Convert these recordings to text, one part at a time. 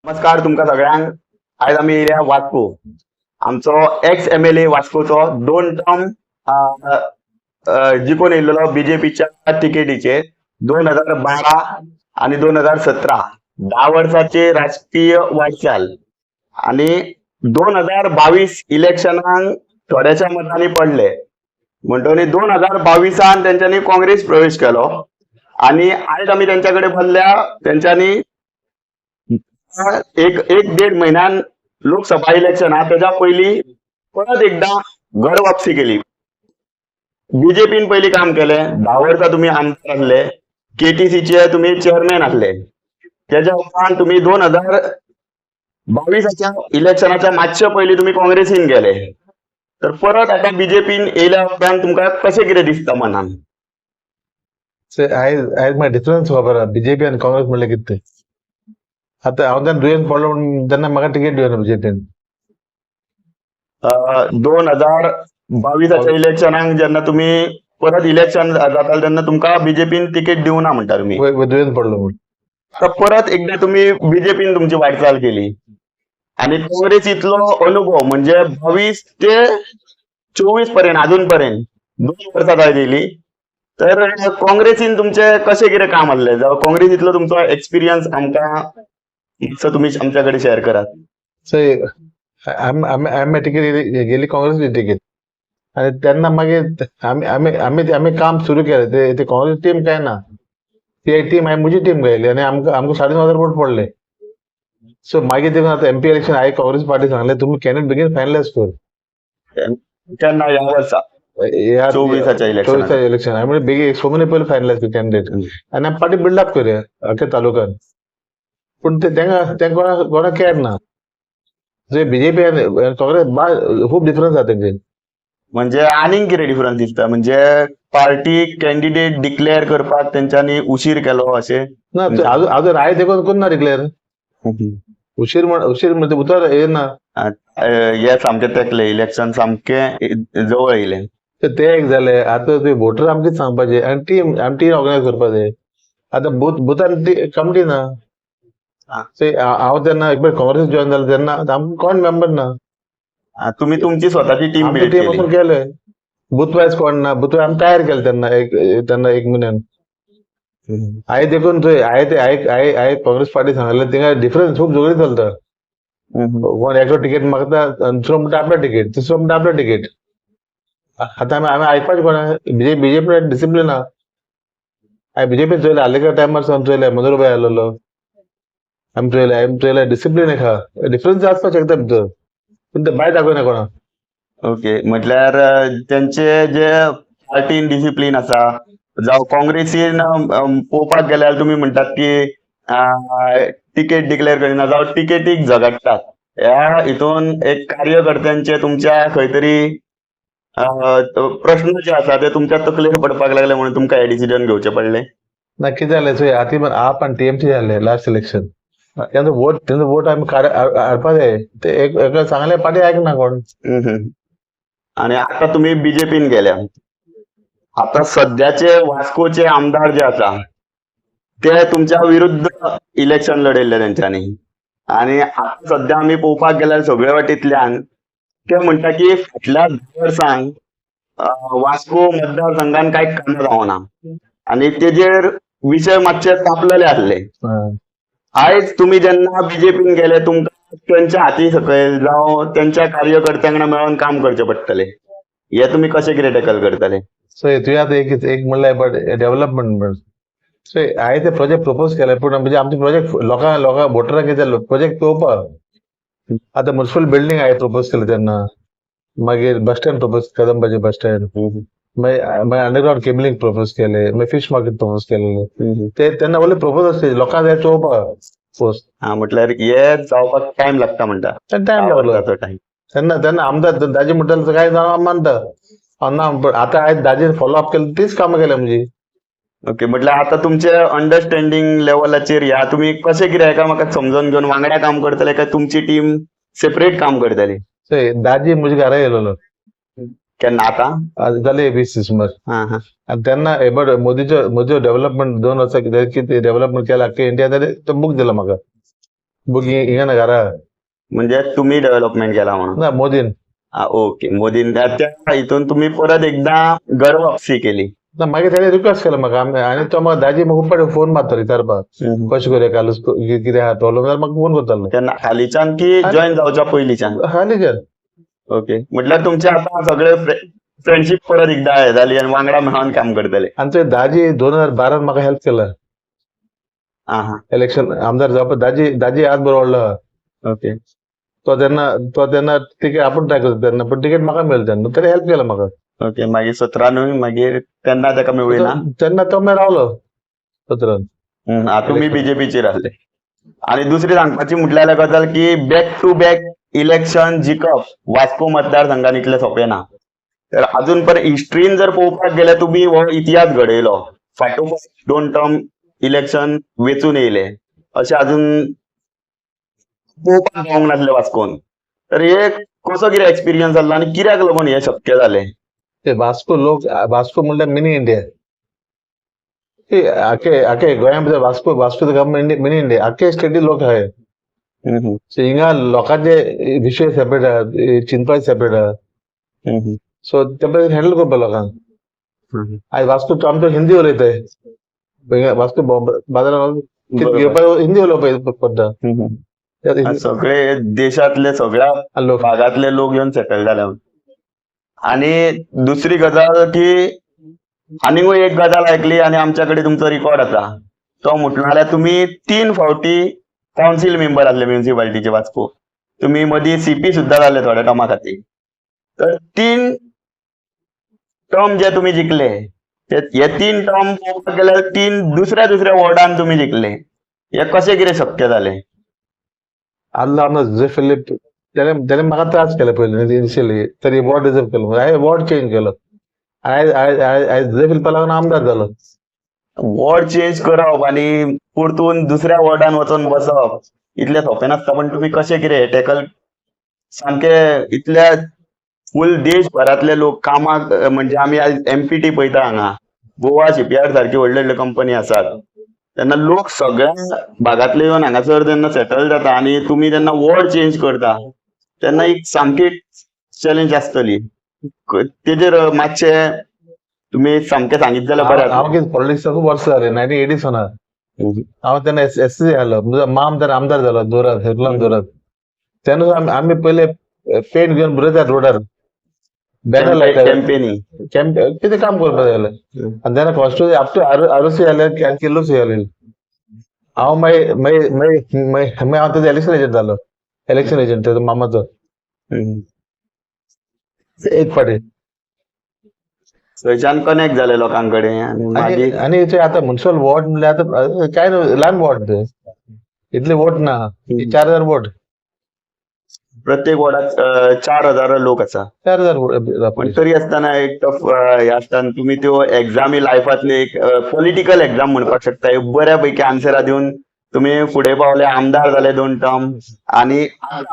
नमस्कार तुमकां सगळ्यांक. आयज आमी येयल्या वास्को. आमचो एक्स एमएलए वास्कोचो 2 टर्म जिखून येयल्लो बीजेपीच्या तिकेटीचेर 2012 आनी 2017, 10 वर्साचे राजकीय वाटचाल आनी 2022 इलेक्शनाक थोड्याशा मतांनी पडले म्हणटकीर 2022 तेंच्यांनी काँग्रेस प्रवेश केलो आनी आयज आमी तेंच्या कडेन बसल्या. तेंच्यांनी एक एक देड म्हयन्यान लोकसभा इलेक्शन हा, तेच्या पयलीं परत एकदां घर वापसी केली. बीजेपीन पयलीं काम केलें, 10 वर्सां तुमी आमदार आसले, केटीसीचे तुमी चेअरमॅन आसले. तेच्या उपरांत तुमी 2022 इलेक्शनाच्या मातशे पयलीं तुमी काँग्रेसीन गेले. तर परत आतां बीजेपीन येयल्या उपरांत तुमकां कशें कितें दिसता मनान? आयज आयज म्हाका डिफरन्स खबर आहा बीजेपी आनी काँग्रेस म्हणल्यार कितें तें. आतां हांव तेन्ना दुयेंत पडलो म्हणून तेन्ना म्हाका तिकेट दिवना बीजेपीन. 2022 इलेक्शनाक जेन्ना तुमी परत इलेक्शन जातालें तेन्ना तुमकां बीजेपीन तिकेट दिवना म्हणटा तुमी. दुयेंत पडलो म्हणून. तर परत एकदां तुमी बीजेपीन तुमची वाटचाल केली आनी काँग्रेसींतलो अनुभव म्हणजे 22 ते 24 पर्यंत अजून पर्यंत 2 वर्सां जायत येयली. तर काँग्रेसीन तुमचें कशें कितें काम आसलें, जावं काँग्रेसींतलो तुमचो एक्सपिरियन्स आमकां मातसो तुमी आमच्या कडेन शेअर करात. सो आमी आमी तिकेट गेली काँग्रेसची तिकेट आनी तेन्ना मागीर आमी आमी आमी आमी काम सुरू केलें. ते ते काँग्रेस टीम काय ना, ती टीम हांवें म्हजी टीम घायली आनी आमकां आमकां 9,500 वोट पडले. सो मागीर देखून आतां एमपी इलेक्शन हांवें काँग्रेस पार्टी सांगलें तुमी कॅन्डिडेट बेगीन फायनलायज कर. केन्ना ह्या वर्सा ह्या 24 इलेक्शनाक? 24 इलेक्शन हांवें म्हणलें बेगीन 6 म्हयने पयलीं फायनलायज कर कॅन्डिडेट आनी आमी पार्टी बिल्डअप करुया अख्ख्या तालुक्यान. पूण ते तेंका तेंका कोणाक कोणाक कॅर ना. जे बीजेपी आनी काँग्रेस खूब डिफरन्स आहा तेंचे. म्हणजे आनीक कितें डिफरन्स दिसता? म्हणजे पार्टी कॅन्डिडेट डिक्लेअर करपाक तेंच्यांनी उशीर केलो अशें? ना, अजून अजून आयज देखून कोण ना डिक्लेअर. उशीर म्हण उशीर म्हणजे उतर येना. हे सामकें तेंकलें इलेक्शन सामकें जवळ येयलें. ते एक जालें. आतां तुवें वोटर आमकां सांगपाचें आनी टीम आमी टीम ऑर्गनायज करपा जाय. आतां बूथ बुथान कमिटी ना. हांव तेन्ना एक काँग्रेस जॉयन जालें तेन्ना आमकां कोण मेंबर ना. तुमी तुमची स्वताची टीम आमची टीम वचून केले. बूथ वायज कोण ना, बूथ वायज आमी तयार केले तेन्ना एक तेन्ना एक म्हयन्यान. हांवें देखून थंय हांवें ते हांवें हांवें काँग्रेस पार्टी सांगलें थिंगा डिफरन्स खूब झगडी चलता. कोण एकटो तिकेट मागता, दुसरो म्हणटा आपलो तिकेट, तिसरो म्हणटा आपलो तिकेट. आतां आमी आमी आयकपाचें कोणा? बीजेपी डिसिप्लीन आहा. हांवें बीजेपी चोयलें आर्लेकर टायमार सावन चोयलें, मनोहरभाई आसलेलो आमी चोयलें, आमी चोयलें डिसिप्लीन एक आहा. डिफरन्स आसपाक शकता भितर, पूण ते भायर दाखयना कोणा. ओके, म्हटल्यार तेंचे जे पार्टीन डिसिप्लीन आसा जावं काँग्रेसीन पळोवपाक गेल्यार तुमी म्हणटात की तिकेट डिक्लेअर करिना जावं तिकेटीक झगडटात. ह्या हितून एक कार्यकर्त्यांचे तुमच्या खंय तरी प्रश्न जे आसा ते तुमच्या तकलेर पडपाक लागले म्हणून तुमकां हे डिसिजन घेवचें पडलें? ना, कितें जालें चोय, आतां आप आनी टीएमसी जालें लास्ट इलेक्शन, तेंचो वोट तेंचो वोट आमी हाडपा जाय. ते एक सांगलें पार्टी आयकना कोण. आनी आतां तुमी बीजेपीन गेल्या. आतां सद्याचे वास्कोचे आमदार जे आसा ते तुमच्या विरुद्ध इलेक्शन लढयल्ले तेंच्यांनी आनी आतां सद्या आमी पळोवपाक गेल्यार सगळे वाटेंतल्यान ते म्हणटा की फाटल्या 10 वर्सांक वास्को मतदारसंघान कांय कामां जावना आनी तेजेर विशय मातशे तापलेले आसले. आयज तुमी जेन्ना बीजेपीन गेले तुमकां तेंच्या हाती सकयल जावं तेंच्या कार्यकर्त्यांक मेळोन काम करचें पडटलें. हे तुमी कशें कितें टॅकल करतले? सो तुवें आतां एक एक म्हणलें बट डेव्हलपमेंट म्हण. सो हांवें ते प्रोजेक्ट प्रपोज केले, पूण म्हणजे आमचे प्रोजेक्ट लोकांक लोकांक वोटरांक कितें जालें प्रोजेक्ट पळोवपाक. आतां म्युनिसिपल बिल्डींग हांवें प्रपोज केलें तेन्ना, मागीर बस स्टँड प्रपोज, कदंबाचें बस स्टँड, मागीर मागीर अंडरग्रावंड केबलिंग प्रपोज केले, मागीर फिश मार्केट प्रपोज केलेले. ते तेन्ना व्हडले प्रपोज आसले लोकांक जाय चोवपाक पोस्ट. हा, म्हटल्यार हे जावपाक टायम लागता म्हणटा. टायम लागलो टायम तेन्ना. तेन्ना आमदार दाजी म्हणटाले कांय जाणां मानता ना, पण आतां हांवें दाजीन फॉलो अप केलें तीच कामां केल्या म्हजी. ओके, म्हटल्यार आतां तुमचे अंडरस्टँडींग लेवलाचेर ह्या तुमी कशें कितें एकामेकाक समजून घेवन वांगडा काम करतले काय तुमची टीम सेपरेट काम करतली? चोय दाजी म्हज्या घरा येयलेलो. केन्ना आतां? जाले 20 सुमार. आनी तेन्ना एबट मोदीचो मोदीचो डेव्हलपमेंट 2 वर्सां कितें कितें डेव्हलपमेंट केला अख्खे इंडिया, तो बूक दिला म्हाका. बुकींग हिंगा ना घरा. म्हणजे तुम्ही डेव्हलपमेंट केला म्हणून? ना, मोदीन. ओके, मोदीन. त्या हितून तुम्ही परत एकदा घर वापसी केली. ना, मागीर तेणे रिक्वेस्ट केला म्हाका. आनी तो म्हाका दाजी म्हाका खूब फावटी फोन मारतालो विचारपाक कशें करूया, कालूच कितें आहा प्रॉब्लम जाल्यार म्हाका फोन करतालो. तेन्ना हालींच्यान की जॉईन जावच्या पयलींच्यान? हालींच्यान. ओके, म्हटल्यार तुमचे आता सगळे फ्रेंडशीप परत एकदा हे जाली आनी वांगडा मेळोन काम करतले. आनी तो दाजी 2012 म्हाका हेल्प केला. इलेक्शन आमदार जावपाक दाजी दाजी हात बरो व्हडलो. ओके. तो तेन्ना तिकेट आपूण ट्राय करता तेन्ना, पण तिकेट म्हाका मेळ्ळें तेन्ना, तेणे हेल्प केला म्हाका. ओके, मागीर 17 न्हय, मागीर तेन्ना ताका मेळ्ळी ना? तेन्ना तो मागीर रावलो 17. तुमी बीजेपीचेर आसले. आणि दुसरी सांगपाची म्हटल्यार गजाल की बॅक टू बॅक इलेक्शन जिखप वास्को मतदारसंघान इतलें सोंपें ना. तर अजून पर्यंत हिस्ट्रीन जर पळोवपाक गेल्यार तुमी हो इतिहास घडयलो, फाटोफाट 2 टर्म इलेक्शन वेचून येयले, अशें अजून पळोवपाक गावंक नासलें वास्कोन. तर हे कसो कितें एक्सपिरियन्स जाल्लो आनी कित्याक लागून हें शक्य जालें? ते वास्को लोक, वास्को म्हणल्यार मिनी इंडिया. आखे आखे गोंया भितर वास्को, वास्को मिनी इंडिया. आखे स्टेटी लोक आहाय. सो हिंगा लोकांचे विशय सेपरेट आहा, चिंतपाचे सेपरेट आहा. सो ते हँडल करपा लोकांक. आयज वास्को तो आमचो हिंदी उलयताय. हिंगा वास्को बाजारात घेवपाक हिंदी उलोवपाक पडटा. सगळे देशातले, सगळ्या लोक भागातले लोक येवन सेटल जाल्या. आणि दुसरी गजाल की आनीकूय एक गजाल आयकली आनी आमच्या कडेन तुमचो रिकॉर्ड आसा, तो म्हटलो जाल्यार तुमी 3 फावटी कावन्सील मेंबर आसले म्युनिसिपालिटीचे वास्को. तुमी मदीं सीपी सुद्दां जाले थोड्या टर्मा खातीर. तर 3 टर्म जे तुमी जिखले ते हे 3 टर्म पळोवपाक गेल्यार 3 दुसऱ्या दुसऱ्या वॉर्डान तुमी जिखले, हे कशें कितें शक्य जालें? आदलो आमदार जुझे फिलीप, त्याने त्याने म्हाका त्रास केले पयलीं इनिशियली, तरी वॉर्ड रिजर्व केलो, हांवें वॉर्ड चेंज केलो. आयज आयज आयज आयज जुझे फिलिपा लागून आमदार जालो. वॉर्ड चेंज करप आनी परतून दुसऱ्या वॉर्डान वचोन बसप इतलें सोंपें नासता, पण तुमी कशें कितें टॅकल सामकें इतल्या फूल देशभरांतले लोक कामाक, म्हणजे आमी आयज एमपीटी पळयता हांगा, गोवा शिपयार्ड सारकी व्हडले व्हडले कंपनी आसात, तेन्ना लोक सगळ्या भागांतले येवन हांगासर जेन्ना सेटल जाता आनी तुमी जेन्ना वॉर्ड चेंज करता तेन्ना एक सामकी चॅलेंज आसतली. तेजेर मातशें तुमी सामकें सांगीत जाल्यार बरें. हांव कितें पॉलिटिक्स खूब वर्सां जालीं, 1980 सोना हांव तेन्ना एस सी आसलो. म्हजो माम तेन्ना आमदार जालो दोरात, हेरलाम दोरात. तेन्ना आमी पयले पेंट घेवन बरयतात रोडार, बॅनर लायतात, कॅम्पेनी. कितें काम करपाक जालें. आनी तेन्ना कॉन्स्टिट्युएन्सी अप टू आरोसी जाले आनी किल्लोसी जाले. हांव मागीर मागीर मागीर मागीर हांव तेजो इलेक्शन एजंट जालो, इलेक्शन एजंट तेजो मामाचो एक फावटी. थंयच्यान कनेक्ट जाले लोकां कडेन आनी मागीर आनी ते आतां म्युनिसिपल वॉर्ड म्हणल्यार आतां कांय ल्हान वॉर्ड ते, इतले वोट ना, 4000 वोट. प्रत्येक वॉर्डात 4000 लोक आसा. 4000 वोट. पण तरी आसतना एक टफ हे आसता. तुमी त्यो एग्जामी लायफांतली एक पॉलिटिकल एग्जाम म्हणपाक शकता, बऱ्या पैकी आन्सरां दिवन तुमी फुडें पावले, आमदार जाले 2 टर्म. आनी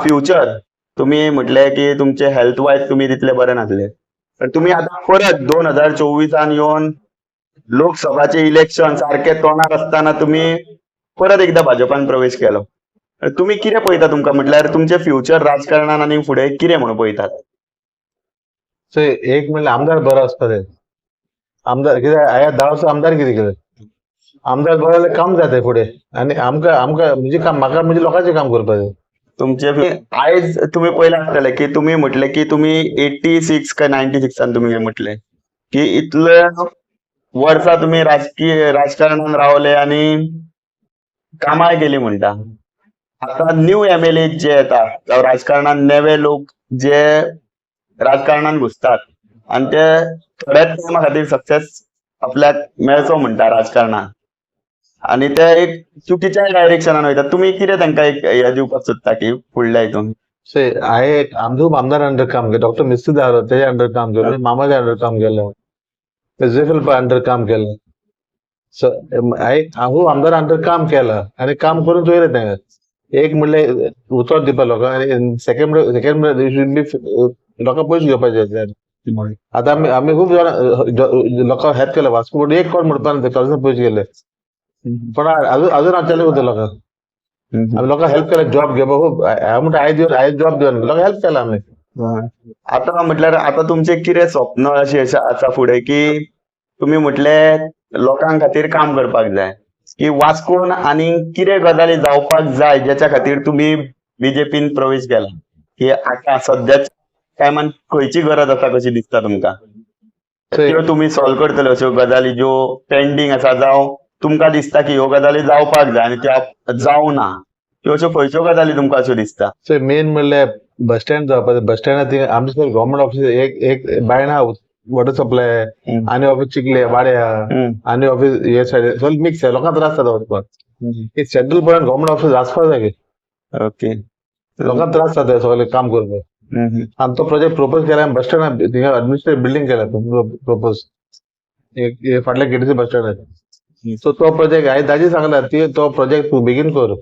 फ्युचर तुमी म्हटलें की तुमचे हेल्थ वायज तुमी तितले बरे नासले, पण तुमी आतां परत 2024 येवन लोकसभाचे इलेक्शन सारके तोंडार आसतना तुमी परत एकदा भाजपान प्रवेश केलो. तुमी कितें पळयता तुमकां म्हटल्यार तुमचें फ्युचर राजकारणान आनी फुडें कितें म्हणून पळयतात? सो एक म्हणल्यार आमदार बरो आसता ते आमदार कित्याक हांवें 10 वर्सां आमदार कितें केलें, आमदार बरो जाल्यार काम जाता फुडें आनी आमकां आमकां म्हणजे काम म्हाका म्हणजे लोकांचें काम करपाचें. तुमचे आयज तुमी पळयलां आसतलें की तुमी म्हटलें की तुमी 86 काय 96 तुमी म्हटलें की इतले वर्सां तुमी राजकीय राजकारणान रावले आनी कामाय केली म्हणटा. आतां न्यू एमएलए जे येता जावं राजकारणान नवे लोक जे राजकारणान घुसतात आनी ते थोड्याच टायमा खातीर सक्सेस आपल्याक मेळचो म्हणटा राजकारणान आनी ते एक चुकीच्या डायरेक्शनान वयतात, तुमी कितें तांकां एक हें दिवपाक सोदता की फुडल्या हितून? हांवें आमचो आमदार अंडर काम केलें, डॉक्टर मिस्त्री दारो तेज्या अंडर काम केलें, मामाच्या अंडर काम केलें, जुफिल्पा अंडर काम केलें. सो हांवें हांव आमदार अंडर काम केलां आनी काम करून चोयलें तें. एक म्हणल्यार उतर दिवपा लोकांक आनी सेकंड सेकंड म्हणल्यार लोकांक पयशे घेवपाचे. आतां आमी आमी खूब जाणां लोकांक हेल्प केला, वास्को एक कोण म्हणपा ना कॉलेजान पयशे गेले, पण अजून अजून हांव चालू उरता लोकांक. आमी लोकांक हेल्प केला जॉब घेवपाक खूब. हांव म्हणटा आयज दिवन आयज जॉब दिवन लोकांक हेल्प केला आमी. आता म्हटल्यार आता तुमचे कितें स्वप्न अशें आसा फुडें की तुमी म्हटले लोकां खातीर काम करपाक जाय की वास्कोन आनी कितें गजाली जावपाक जाय ज्याच्या खातीर तुमी बीजेपीन प्रवेश केला की आता सद्याच्या टायमान खंयची गरज आसा कशी दिसता तुमकां त्यो तुमी सॉल्व करतले अश्यो गजाली ज्यो पेंडींग आसा जावं तुमकां दिसता की ह्यो गजाली जावपाक जाय आनी त्यो जावना त्यो अश्यो खंयच्यो गजाली तुमकां अश्यो दिसता? सो मेन म्हणल्यार बस स्टँड जावपाचें. बस स्टँडा थिंगा आमचे सगळे गव्हर्मेंट ऑफिस एक एक बायणा वॉटर सप्लाय आनी ऑफिस चिखले वाड्या आनी ऑफिस हे सायड सगळे मिक्स आहे, लोकांक त्रास जाता वचपाक. एक सेंट्रल पॉयंट गव्हर्मेंट ऑफिस आसपाक जाय. ओके लोकांक त्रास जाता सगळे काम करपाक. आनी तो प्रोजेक्ट प्रपोज केला बस स्टँडा थिंगा एडमिनिस्ट्रेटिव्ह बिल्डिंग केला प्रपोज एक फाटल्या केटीसी बस स्टँडार. सो तो प्रोजेक्ट हांवें दाजी सांगला ती तो प्रोजेक्ट तूं बेगीन कर,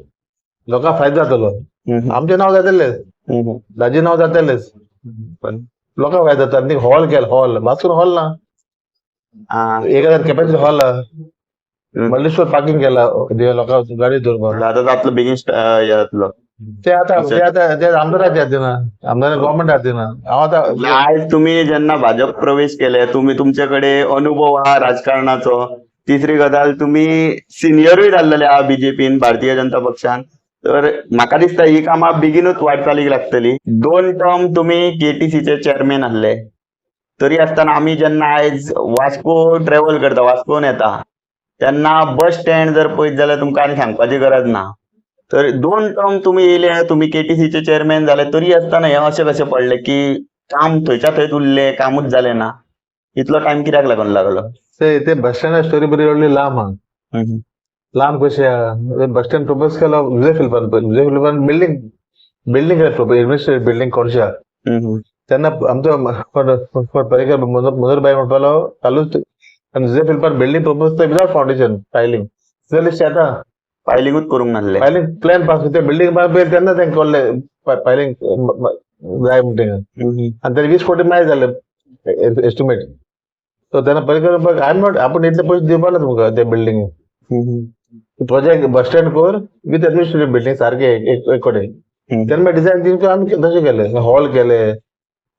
लोकांक फायदो जातलो. आमचें नांव जातलें, दाजी नांव जातलेंच, पण लोकांक फायदो जाता. आनी हॉल केला, हॉल वास्कोन हॉल ना 1000 कॅपॅसिटी हॉल आहा. मल्लेश्वर पार्किंग केला लोकांक गाडी दवरपाक. आता जातलो बेगीन हे जातलो. ते आता ते आता ते आमदाराच्या हातीन, आमदार गव्हर्मेंट हातीन. हांव आतां आयज तुमी जेन्ना भाजप प्रवेश केले तुमी तुमचे कडेन अनुभव आहा राजकारणाचो. तिसरी गजाल तुमी सिनियरूय जाल्लेले आहा बीजेपीन भारतीय जनता पक्षान. तर म्हाका दिसता ही कामां बेगीनूच वाटचालीक लागतली. 2 टर्म तुमी केटीसीचे चेअरमॅन आसले तरी आसतना आमी जेन्ना आयज वास्को ट्रॅव्हल करता वास्कोन येता तेन्ना बस स्टँड जर पळयत जाल्यार तुमकां आनी सांगपाची गरज ना. तर 2 टर्म तुमी येयले तुमी केटीसीचे चेअरमॅन जाले तरी आसतना हें अशें कशें पडलें की काम थंयच्या थंयच उरलें, कामूच जालें ना? इतलो टायम कित्याक लागून लागलो? ते बस स्टँडा स्टोरी बरी व्हडली लांब आहा. लांब कशी आहा, बस स्टँड प्रपोज केलो विजय फिलिपान, विजय फिलिपान बिल्डिंग बिल्डिंग केलें प्रपोज एडमिनिस्ट्रेटिव्ह बिल्डिंग कोणशी आहा. तेन्ना आमचो पर्रीकर मनोहर बाई म्हणपाक लागलो चालूच. आनी विजय फिलिपान building propose without foundation piling जाल्यार शेतां पायलिंगूच करूंक नासलें. पायलिंग प्लॅन पास ते बिल्डिंग पळयलें तेन्ना तांकां कळ्ळें पायलिंग जाय म्हणटा. आनी तेणे 20 कोटी मागीर जाले एस्टिमेट. सो तेन्ना पर्रीकर I am not आपूण इतले पयशे दिवपा ना तुमकां ते बिल्डिंग प्रोजेक्ट बस स्टँड कर विथ एडमिनिस्ट्रेटिव्ह बिल्डिंग सारकें एक कडेन. तेन्ना मागीर डिजायन दिवन आमी तशें केलें. हॉल केले,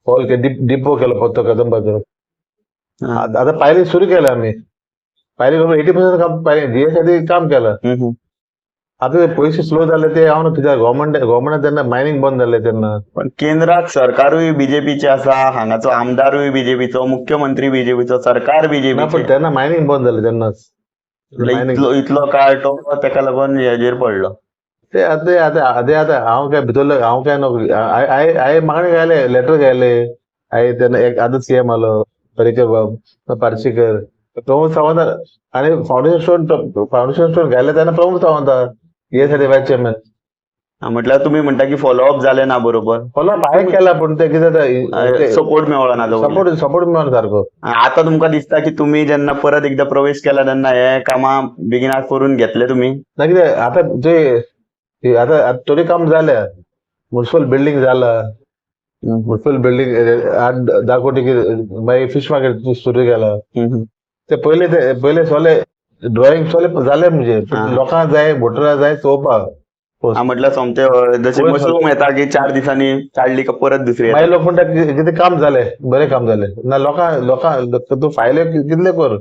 हॉल के डिपो केलो पत्तो कदंबाचो. आतां पायलिंग सुरू केलें आमी. पायलिंग 80% काम पायलिंग जीएसआयडी काम केलां. आतां पयशे स्लो जाले ते हांव कित्याक गव्हर्मेंट गव्हर्मेंटान तेन्ना मायनींग बंद जालें तेन्ना. पण केंद्रात सरकारूय बीजेपीचे आसा, हांगाचो आमदारूय बीजेपीचो, मुख्यमंत्री बीजेपीचो, सरकार ना पण बीजेपीचें. तेन्ना मायनींग बंद जालें तेन्नाच. इतलो इतलो काळ तो तेका लागून हेजेर पडलो. ते आतां आतां ते आतां हांव काय भितरलो हांव काय नोकरी हांवें मागणी घायले लेटर घायले. हांवें तेन्ना एक आतां सीएम आलो पर्रीकर बाब पार्सेकर प्रमोद सावंत आनी फावंडेशन स्टोन घायले तेन्ना प्रमोद सावंत हे साठी वायस चेअरमॅन. म्हटल्यार तुमी म्हणटा की फॉलोअप जालें ना बरोबर? फॉलोअप हांवें केला पूण ते कितें जाता सपोर्ट मेळ्ळो ना सपोर्ट सपोर्ट मेळना सारको. आतां तुमकां दिसता की तुमी जेन्ना परत एकदां प्रवेश केला तेन्ना हे कामां बेगिनात करून घेतले तुमी? ना कितें आतां जे आतां थोडी काम जाल्या, म्युनिसिपल बिल्डींग जाला, म्युनिसिपल बिल्डींग 8-10 कोटी मागीर फिश मार्केट सुरू केला. ते पयले ते पयले सगळे ड्रॉइंग सगळे जाले म्हणजे लोकांक जाय वोटरां जाय चोवपाक. म्हटल्यार सोमते जशें मशरूम येता की 4 दिसांनी काडली का परत दुसरी. मागीर लोक म्हणटा कितें काम जालें बरें काम जालें ना. लोकांक लोकांक तूं फायल्यो कितले कर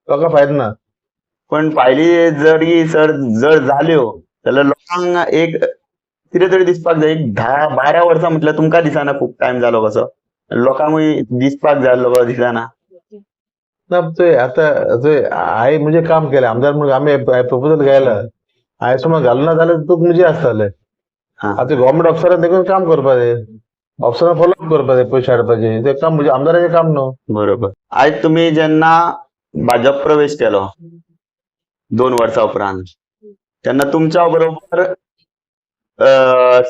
लोकांक फायदो ना. पण फायली जरी सर जर जाल्यो जाल्यार लोकांक एक कितें तरी दिसपाक जाय. एक 10-12 वर्सां म्हटल्यार तुमकां दिसना खूब टायम जालो कसो, लोकांकूय दिसपाक जाय आसलो कसो दिसना. ना थंय आतां थंय हांवें म्हणजे काम केलें आमदार म्हणून आमी प्रपोजल घायला हांवें समज घालूं ना जाल्यार तुका म्हणजे आसतालें. आतां गव्हर्मेंट ऑफिसरान देखून काम करपाचें, ऑफिसरान फॉलोअप करपाचें, पयशे हाडपाचे तें काम म्हणजे आमदाराचें काम न्हू. बरोबर. आयज तुमी जेन्ना भाजप प्रवेश केलो 2 वर्सां उपरांत तेन्ना तुमच्या बरोबर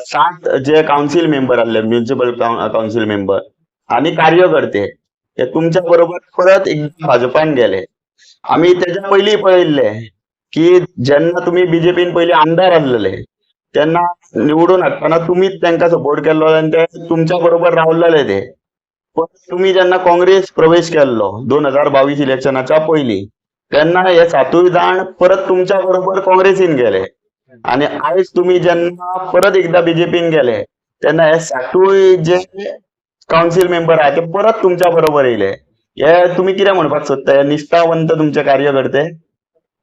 7 जे कावन्सील मेंबर आसले म्युनिसिपल कावन्सील मेंबर आनी कार्यकर्ते ते तुमच्या बरोबर परत एकदां भाजपान गेले. आमी तेच्या पयलीं पळयल्ले की जेन्ना तुमी बीजेपीन पयलीं आमदार आसलेले तेन्ना निवडून हाडटना तुमीच तांकां सपोर्ट केल्लो आनी ते तुमच्या बरोबर रावलेले ते. पण तुमी जेन्ना काँग्रेस प्रवेश केल्लो 2022 इलेक्शनाच्या पयलीं तेन्ना हे 7 जाण परत तुमच्या बरोबर काँग्रेसीन गेले. आनी आयज तुमी जेन्ना परत एकदा बीजेपीन गेले तेन्ना हे सातूय जे कावन्सील मेंबर आहा ते परत तुमच्या बरोबर येयले. हे तुमी कितें म्हणपाक सोदता? हे निश्ठावंत तुमचे कार्यकर्ते?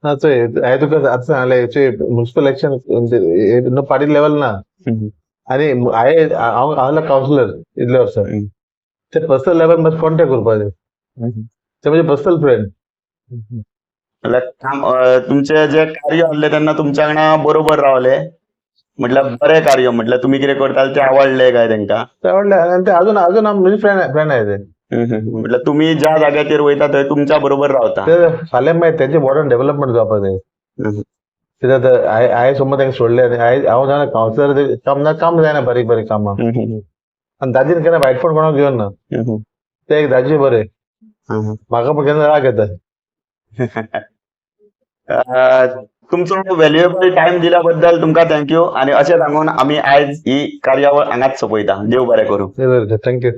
ना चोय, हांवें तुका आतां सांगलें, चोय, municipal election no party level ना. आनी हांवें हांव हांव कावन्सिलर इतले वर्सां, ते पर्सनल लेवल मातशें कॉन्टेक्ट करपाक जाय. ते म्हणजे पर्सनल फ्रेंड. म्हणल्यार काम, तुमचे जे कार्य आहले तेन्ना तुमच्या वांगडा बरोबर रावले, म्हटल्यार बरें कार्य, म्हटल्यार तुमी कितें करताले ते आवडले काय तेंकां? ते आवडले आनी ते अजून अजून म्हजे फ्रेंड फ्रेंड आहाय ते. म्हटल्यार तुमी ज्या जाग्याचेर वयता थंय तुमच्या बरोबर रावता. ते फाल्यां मागीर तेंचे वॉर्डान डेव्हलपमेंट जावपाक जाय. कित्याक हांवें हांवें समज तांकां सोडले आनी हांवें हांव जाणा कावन्सिलर काम ना, काम जायना, बारीक बारीक कामां. आनी दाजीन केन्ना वायटपण कोणाक घेवन ना. ते एक दाजी बरे, म्हाका पण केन्ना राग येता. तुमचो व्हॅल्युएबल टायम दिल्या बद्दल तुमकां thank you. आनी अशें सांगून आमी आयज ही कार्यावळ हांगाच सोंपयता. देव बरें करूं. Thank you.